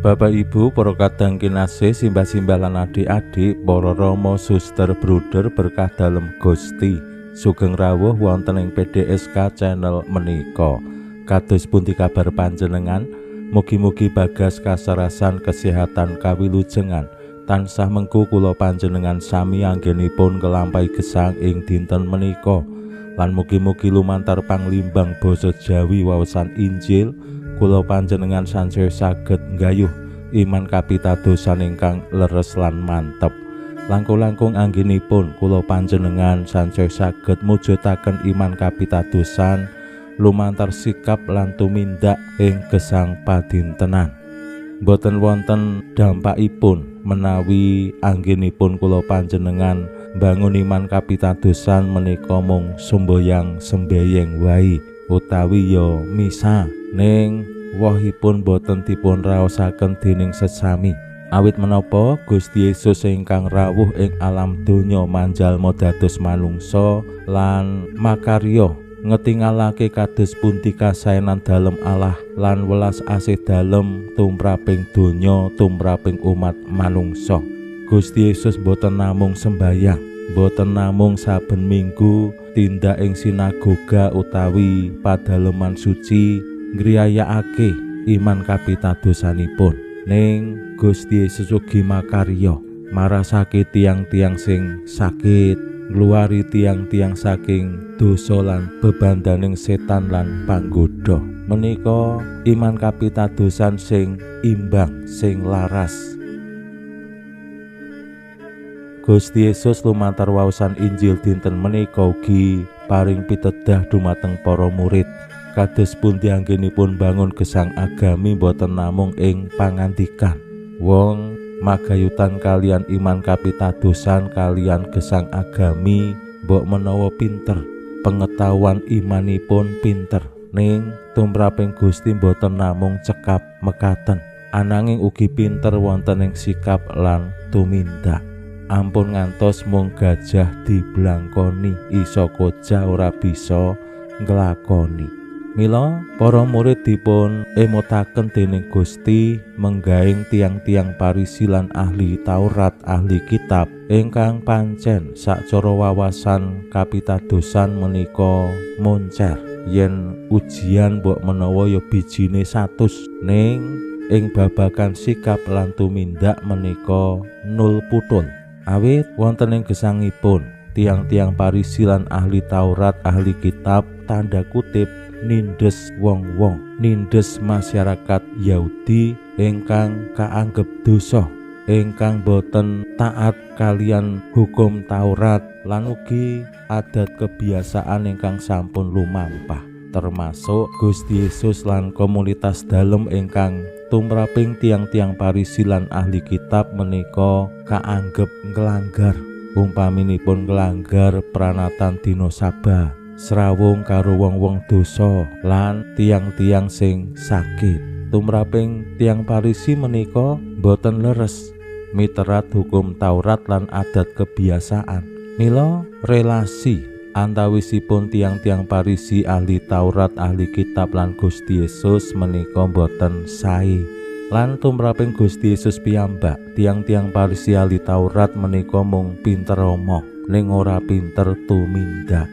Bapak Ibu, para kadang kinasih, simbah-simbah lan adik-adik, para rama, suster, bruder berkah dalem Gusti. Sugeng rawuh wonten ing PDSK channel menika. Kados pundi kabar panjenengan? Mugi-mugi bagas kasarasan kesehatan kawilujengan. Tansah mengku kula panjenengan sami anggenipun nglampahi gesang ing dinten menika. Lan mugi-mugi lumantar panglimbang basa Jawi wawasan Injil kula panjenengan sansaya saged nggayuh iman kapitadosan ingkang leres lan mantep. Langkung-langkung anggenipun kula panjenengan sansaya saged mujudaken iman kapitadosan lumantar sikap lan tumindak ing gesang padintenan. Boten wonten dampakipun menawi anggenipun kula panjenengan bangun iman kapitadosan menika mung semboyang sembeyeng wae utawi ya misa ning wohipun boten dipun raosaken dening sesami. Awit menapa Gusti Yesus ingkang rawuh ing alam donya manjalma dados manungsa lan makarya ngetingalake kados pundi kasaenan dalem Allah lan welas asih dalem tumraping donya, tumraping umat manungsa. Gusti Yesus boten namung sembayang, boten namung saben minggu tindak ing sinagoga utawi padaleman suci ngriyayakake iman kapitadosanipun, ning Gusti Yesus ugi makarya marasake tiang-tiang sing sakit, ngluwari tiang-tiang saking dosa lan bebandaning setan lan panggoda. Menika iman kapitadosan sing imbang, sing laras. Gusti Yesus lumantar waosan Injil dinten menika ugi paring pitedah dumateng para murid kados pundi anggenipun bangun gesang agami boten namung ing pangandikan. Wong magayutan kalian iman kapitadosan kalian gesang agami mbok menawa pinter, pengetahuan imanipun pinter, ning tumraping Gusti boten namung cekap mekaten, ananging ugi pinter wonten ing sikap lan tumindak. Ampun ngantos mung gajah diblangkoni, iso kojah ora bisa nglakoni. Mila para murid dipun emotaken dening Gusti menggaing tiang-tiang Parisi lan ahli Taurat, ahli kitab ingkang pancen sacara wawasan kapitadosan menika moncer. Yen ujian mbok menawa ya bijine 100, ning ing babagan sikap lan tumindak menika nul putul. Awit wonten ing gesangipun tiang-tiang Parisi lan ahli Taurat, ahli kitab tanda kutip nindes wong-wong, nindes masyarakat Yahudi ingkang kaanggep dosa, ingkang boten taat kalian hukum Taurat lan ugi adat kebiasaan ingkang sampun lumampah, termasuk Gusti Yesus lan komunitas dalem ingkang tumraping tiang-tiang Parisi lan ahli kitab menika kaanggep nglanggar, umpaminipun nglanggar pranatan dina Sabat, srawung karo wong-wong dosa lan tiang-tiang sing sakit. Tumraping tiang Parisi menika boten leres miterat hukum Taurat lan adat kebiasaan. Mila relasi antawisipun tiang-tiang Parisi, ahli Taurat, ahli kitab lan Gusti Yesus menika boten sae. Lan tumraping Gusti Yesus piyambak, tiang-tiang Parisi ahli Taurat menika mung pinter omong ning ora pinter tumindak.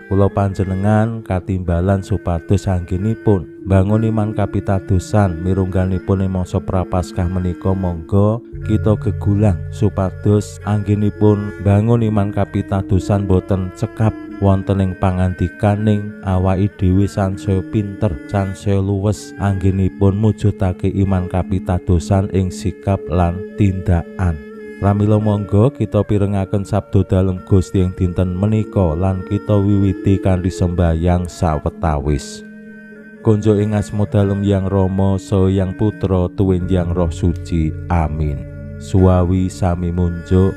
Kula panjenengan katimbalan supados anggenipun bangun iman kapitadosan mirungganipun ing mangsa Prapaskah menika monggo kita gegulang supados anggenipun bangun iman kapitadosan boten cekap wonten ing pangantikaning awake dhewe sansaya pinter, sansaya luwes anggenipun mujudake iman kapitadosan ing sikap lan tindakan. Pramila monggo kita pirengaken sabda dalem Gusti ing dinten menika lan kita wiwiti kanthi sembahyang sawetawis. Konjo ing asma dalem Yang Rama saha Yang Putra tuwin Yang Roh Suci. Amin. Suwawi sami munjuk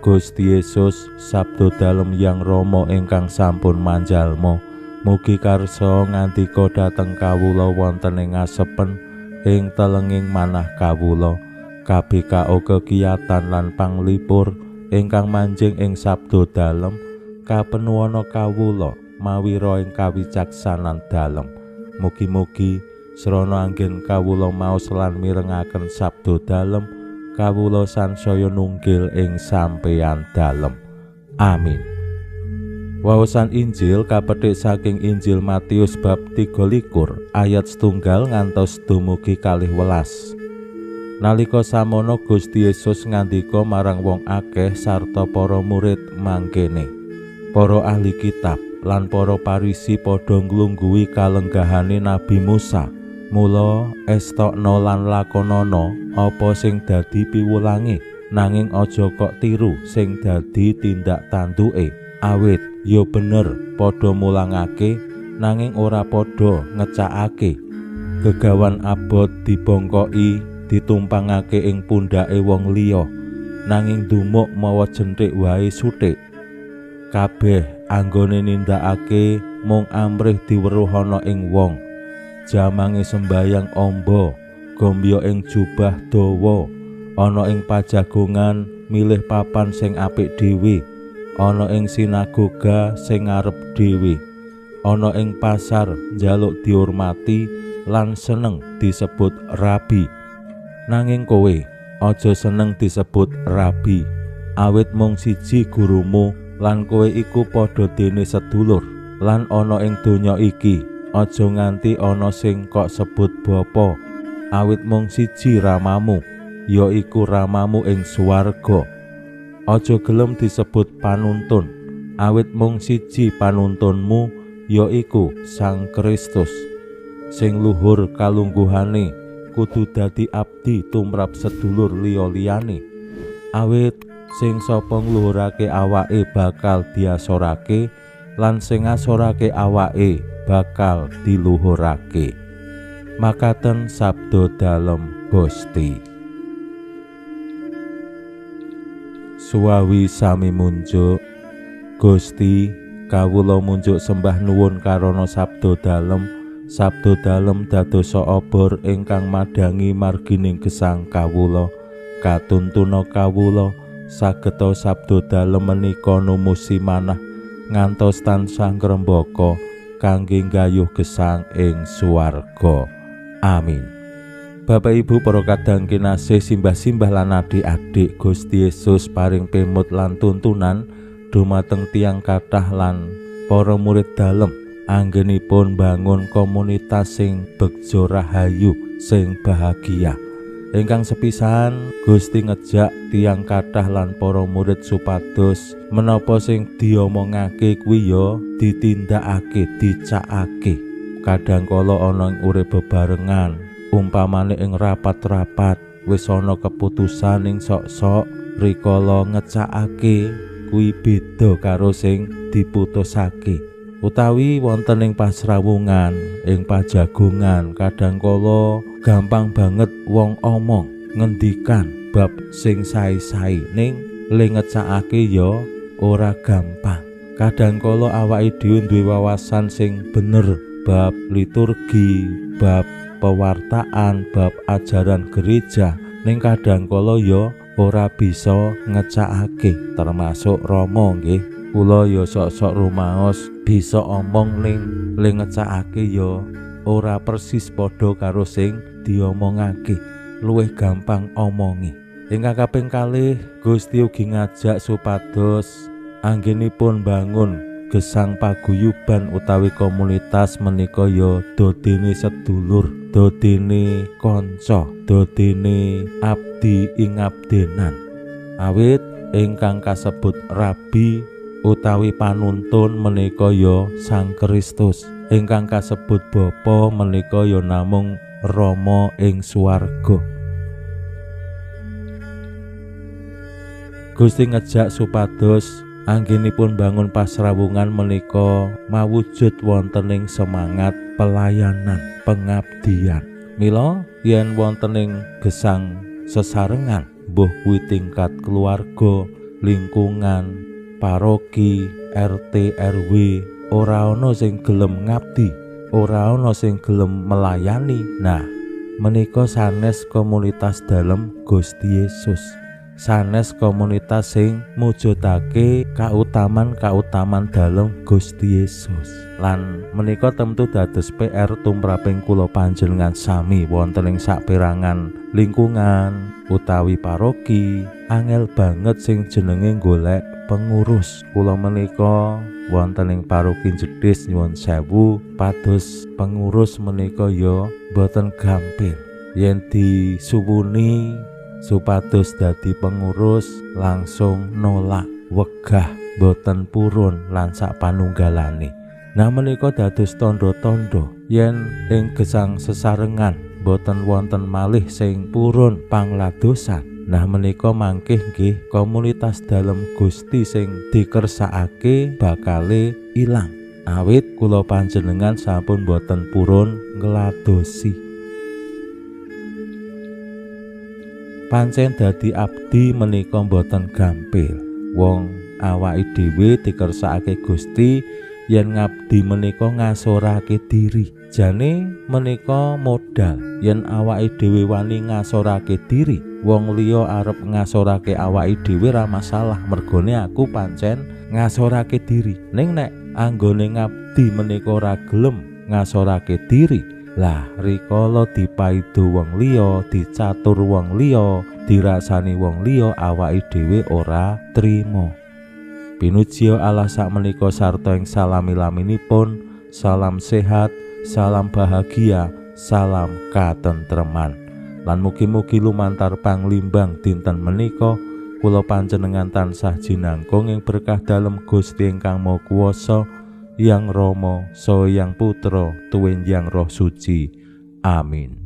Gusti Yesus sabda dalem Yang Rama ingkang sampun manjalma. Mugi karsa ngandika dhateng kawula wonten ing asepen ing telenging manah kawula. KBKO kekiyatan lan panglipur ingkang manjing ing sabda dalem kapenuwana kawula mawira ing kawicaksanan dalem. Mugi-mugi srana anggen kawula maos lan mirengaken sabda dalem kawula sansaya nunggil ing sampeyan dalem. Amin. Wawasan Injil kapethik saking Injil Matius bab 23 ayat 1 ngantos dumugi 12. Nalika samono Gusti Yesus ngandika marang wong akeh sarta para murid mangkene. Para ahli kitab lan para Parisi padha nglungguhi kalenggahane Nabi Musa. Mula estokno lan lakonana apa sing dadi piwulange, nanging aja kok tiru sing dadi tindak tanduke. Awit ya bener padha mulangake nanging ora padha ngecakake. Gegawan abot dibongkoki ditumpangake ing pundhake wong liya, nanging dumuk mawa jenthik wae suthik. Kabeh anggone nindakake mung amrih diweruh ana ing wong. Jamange sembayang amba, gombya ing jubah dawa, ana ing pajagongan milih papan sing apik dhewe, ana ing sinagoga sing ngarep dhewe, ana ing pasar njaluk dihormati lan seneng disebut rabi. Nanging kowe aja seneng disebut rabi, awit mung siji gurumu lan kowe iku padha dene sedulur. Lan ana ing donya iki aja nganti ana sing kok sebut bapa, awit mung siji ramamu, ya iku ramamu ing swarga. Aja gelem disebut panuntun, awit mung siji panuntunmu, ya iku Sang Kristus. Sing luhur kalungguhane kudu dadi abdi tumrap sedulur liya-liyane. Awit sing sapa ngluhurake awake bakal diasorake, lan sing ngasorake awake bakal diluhurake. Makaten sabda dalem Gusti. Suwawi sami munjuk Gusti, kawula munjuk sembah nuwun karana sabda dalem. Sabda dalem dadosa obor ingkang madhangi margining gesang kawula. Katuntuna kawula sageta sabda dalem menika numusi manah ngantos tansah ngrembaka kangge nggayuh gesang ing swarga. Amin. Bapak Ibu para kadang kinasih, simbah-simbah lan adik-adik, Gusti Yesus paring pemut lan tuntunan dumateng tiyang kathah lan para murid dalem anggenipun bangun komunitas sing begja rahayu, sing bahagia. Ingkang sepisan, Gusti ngejak tiyang kathah lan para murid supados menapa sing diomongake kuwi ya ditindakake, dicakake. Kadang kala ana ing urip bebarengan, umpamane ing rapat-rapat wis ana keputusan ing sok-sok rikala ngecakake kuwi beda karo sing diputusake. Utawi wonten ing pasrawungan, ing pajagongan, kadang kala gampang banget wong omong ngendikan bab sing sae-sae, ning le ngecakake ya ora gampang. Kadang kala awake dhewe duwe wawasan sing bener bab liturgi, bab pewartaan, bab ajaran gereja, ning kadang kala ya ora bisa ngecakake, termasuk Rama nggih. Kula ya sok-sok rumaos bisa omong ning le ngecakake ya ora persis padha karo sing diomongake, luwih gampang omongi. Ingkang kaping kalih, Gusti ugi ngajak supados anggenipun bangun gesang paguyuban utawi komunitas menika ya dodene sedulur, dodene kanca, dodene abdi ing abdenan. Awit ingkang kasebut rabi utawi panuntun menika ya Sang Kristus, ingkang kasebut Bapa menika ya namung Rama ing swarga. Gusti ngejak supados Anggenipun bangun pasrawungan menika mawujud wonten ing semangat pelayanan, pengabdian. Mila yen wonten ing gesang sesarengan, mbuh kuwi tingkat keluarga, lingkungan, paroki, RT, RW, ora ana sing gelem ngabdi, ora ana sing gelem melayani. Nah, menika sanes komunitas dalem Gusti Yesus. Sanes komunitas sing mujudake kautaman-kautaman dalem Gusti Yesus. Lan menika tentu dados PR tumraping kula panjenengan sami wonten ing saperangan lingkungan utawi paroki. Angel banget sing jenenge golek pengurus. Kula menika wonten ing paroki Jedhis nyuwun sewu, pados pengurus menika ya boten gampil. Yen disuwuni supados dadi pengurus langsung nolak, wegah, boten purun lan sak panunggalane. Nah, menika dados tandha-tandha yen ing gesang sesarengan boten wonten malih sing purun pangladosan. Nah, menika mangkih nggih komunitas dalem Gusti sing dikersakake bakale ilang. Awit kula panjenengan sampun boten purun ngladosi. Pancen dadi abdi menika boten gampil. Wong awake dhewe dikersakake Gusti yen ngabdi menika ngasorake diri. Jane menika modal yen awake dhewe wani ngasorake diri. Wong liya arep ngasorake awake dhewe ra masalah, mergone aku pancen ngasorake diri. Ning nek anggone ngabdi menika ora gelem ngasorake diri, lah rikala dipaido wong liya, dicatur wong liya, dirasani wong liya, awake dhewe ora trima. Pinuji Allah sakmenika sarta ing salami-laminipun, salam sehat, salam bahagia, salam katentreman. Lan mugi-mugi lumantar panglimbang dinten menika kula panjenengan tansah jinangkung ing berkah dalem Gusti ingkang Maha Kuwasa, Yang Rama, Saha Yang Putra, tuwin Yang Roh Suci. Amin.